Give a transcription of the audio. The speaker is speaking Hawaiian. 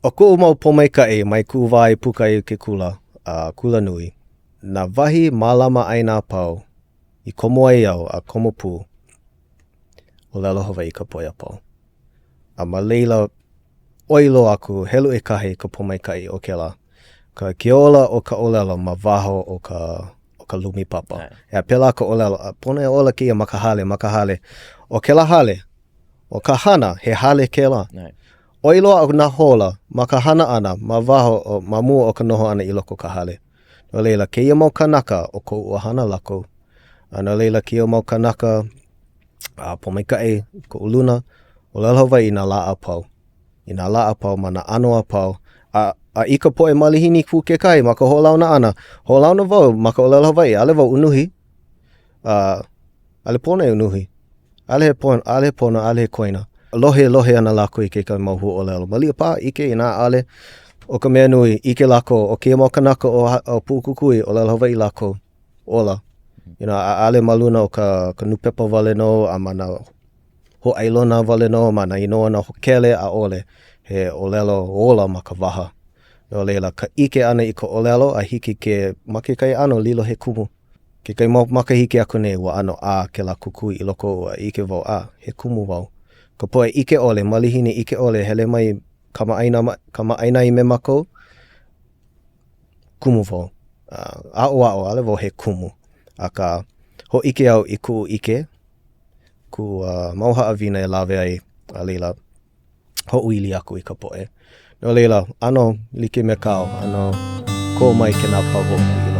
ʻO kuʻu mau pōmaikaʻi mai kuʻu wā i puka i ke kula, a kula nui, nā wahi mālama ʻāina a pau i komo ai au a komo pū, ʻōlelo Hawaiʻi ka poʻe a pau. A ma laila, ʻoi loa aku, helu ʻekahi ka pōmaikaʻi o kēlā. Ka ke ola o ka ʻōlelo ma waho o ka o ka lumi papa. ʻEā, pēlā ka ʻōlelo, a pono e ola kēia ma ka hale, ma ka hale. ʻO kēlā hale, ʻo ka hana, he hale kēlā. ʻOi loa aku nā hola ma ka hana ʻana ma waho o, ma mua o ka noho ʻana i loko o ka hale. No laila, kēia mau kānaka ʻo koʻu ʻohana lākou. A no laila, kēia mau kānaka, a pōmaikaʻi koʻu luna, ʻōlelo Hawaiʻi nā lā a pau. I nā lā a pau, ma nā ʻano a pau. A, a i ka poʻe malihini pū kekahi ma ka hoʻolauna ʻana, hoʻolauna wau ma ka ʻōlelo Hawaiʻi, ʻaʻole wau unuhi. A, ʻaʻole pono e unuhi. ʻAʻole he pono, ʻaʻole he pono, ʻaʻole he koina. Lohe, lohe ana lākou i kekahi mau huaʻōlelo. Maliʻa paha, ʻike inā ʻaʻole. ʻO ka mea nui, ʻike lākou, ʻo kēia mau kānaka o, o Puʻukukui, ʻōlelo Hawaiʻi lākou. Ola. You know, ʻaʻole ma luna o ka, ka nūpepa wale nō, a ma nā hōʻailona wale nō, ma nā inoa nā hōkele, ʻaʻole. He ʻōlelo ola ma ka waha. No laila, ka ʻike ʻana i ka ʻōlelo a hiki ke, ma kekahi ʻano, lilo he kumu. Kekahi mau makahiki aku nei, ua ʻano ʻā kēlā kukui i loko oʻu a ʻike wau, a, he kumu wau. Ka poʻe ʻike ʻole, malihini ʻike ʻole, hele mai kamaʻāina, kamaʻāina me mākou, kumu wau. Aʻoaʻo, ʻaʻole wau he kumu, akā, hōʻike au i kuʻu ʻike, kuʻu uh, mau haʻawina e lawe ai, a laila, hoʻoili aku i ka poʻe. No laila, ʻano like me kāu, ʻano kō mai kēnā pahuhopu.